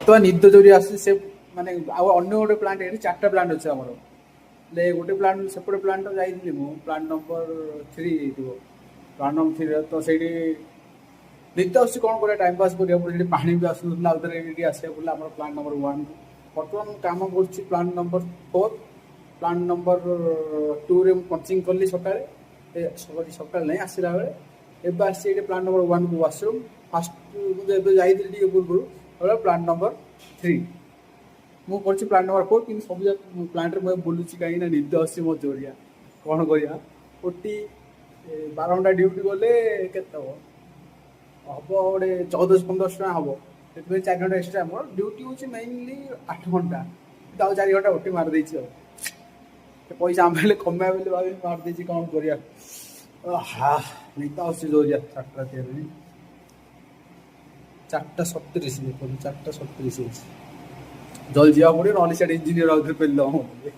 ତ ନିଦ ଜୋରି ଆସୁଛି। ସେ ମାନେ ଆଉ ଅନ୍ୟ ଗୋଟେ ପ୍ଲାଣ୍ଟ, ଏଠି ଚାରିଟା ପ୍ଲାଣ୍ଟ ଅଛି ଆମର। ହେଲେ ଗୋଟେ ପ୍ଲାଣ୍ଟ, ସେପଟେ ପ୍ଲାଣ୍ଟ ଯାଇଥିଲି ମୁଁ, ପ୍ଲାଣ୍ଟ ନମ୍ବର 3 ହେଇଥିବ, ପ୍ଲାଣ୍ଟ ନମ୍ବର 3ରେ। ତ ସେଇଠି ନିଦ ଆସୁଛି, କ'ଣ କରିବା, ଟାଇମ୍ ପାସ୍ କରିବାକୁ ପଡ଼ିବ। ସେଠି ପାଣି ବି ଆସୁନଥିଲା। ଆଉ ଥରେ ଏଇଠି ଆସିବାକୁ ପଡ଼ିଲା ଆମର ପ୍ଲାଣ୍ଟ ନମ୍ବର 1କୁ। ବର୍ତ୍ତମାନ ମୁଁ କାମ କରୁଛି ପ୍ଲାଣ୍ଟ ନମ୍ବର 4। ପ୍ଲାଣ୍ଟ ନମ୍ବର 2ରେ ମୁଁ ପଞ୍ଚିଂ କଲି ସକାଳେ, ସରି, ସକାଳେ ନାହିଁ, ଆସିଲା ବେଳେ। ଏବେ ଆସିଛି ଏଇଠି ପ୍ଲାଣ୍ଟ ନମ୍ବର 1କୁ, ୱାସରୁମ୍। ଫାଷ୍ଟ ମୁଁ ତ ଏବେ ଯାଇଥିଲି ଟିକେ ପୂର୍ବରୁ ପ୍ଲାଣ୍ଟ ନମ୍ବର 3। ମୁଁ କରୁଛି ପ୍ଲାଣ୍ଟ ନମ୍ବର 4, କିନ୍ତୁ ସବୁ ଯାକ ପ୍ଲାଣ୍ଟରେ ମୁଁ ଏବେ ବୁଲୁଛି, କାହିଁକି ନା ନିଦ ଆସୁଛି ମୋ ଜୋରିଆ। କ'ଣ କରିବା? ଓଟି 12 ଘଣ୍ଟା ଡ୍ୟୁଟି ଗଲେ କେତେ ହବ? ହବ ଗୋଟେ 1400-1500 ଟଙ୍କା ହବ। ସେଥିପାଇଁ 4 ଘଣ୍ଟା ଏକ୍ସଟ୍ରା। ମୋର ଡ୍ୟୁଟି ହେଉଛି ମେନଲି 8 ଘଣ୍ଟା, କିନ୍ତୁ ଆଉ 4 ଘଣ୍ଟା ଓଟି ମାରିଦେଇଛି। ଆଉ ସେ ପଇସା ଆମେ ହେଲେ କମେଇବା ବୋଲି ଭାବି ମାରିଦେଇଛି। କ'ଣ କରିବା? ହା, ନିଦ ଆସୁଛି ଜୋରିଆ। 4ଟା ରାତି ହେଲାଣି, 4:37 ଦେଖନ୍ତୁ, 4:37 ହେଇଛି। ଜଲ୍ଦି ଯିବାକୁ ପଡ଼ିବ, ନହେଲେ ସିଆଡ଼େ ଇଞ୍ଜିନିୟର ଆଉଥରେ ପେଲିଦେବ ମୋତେ।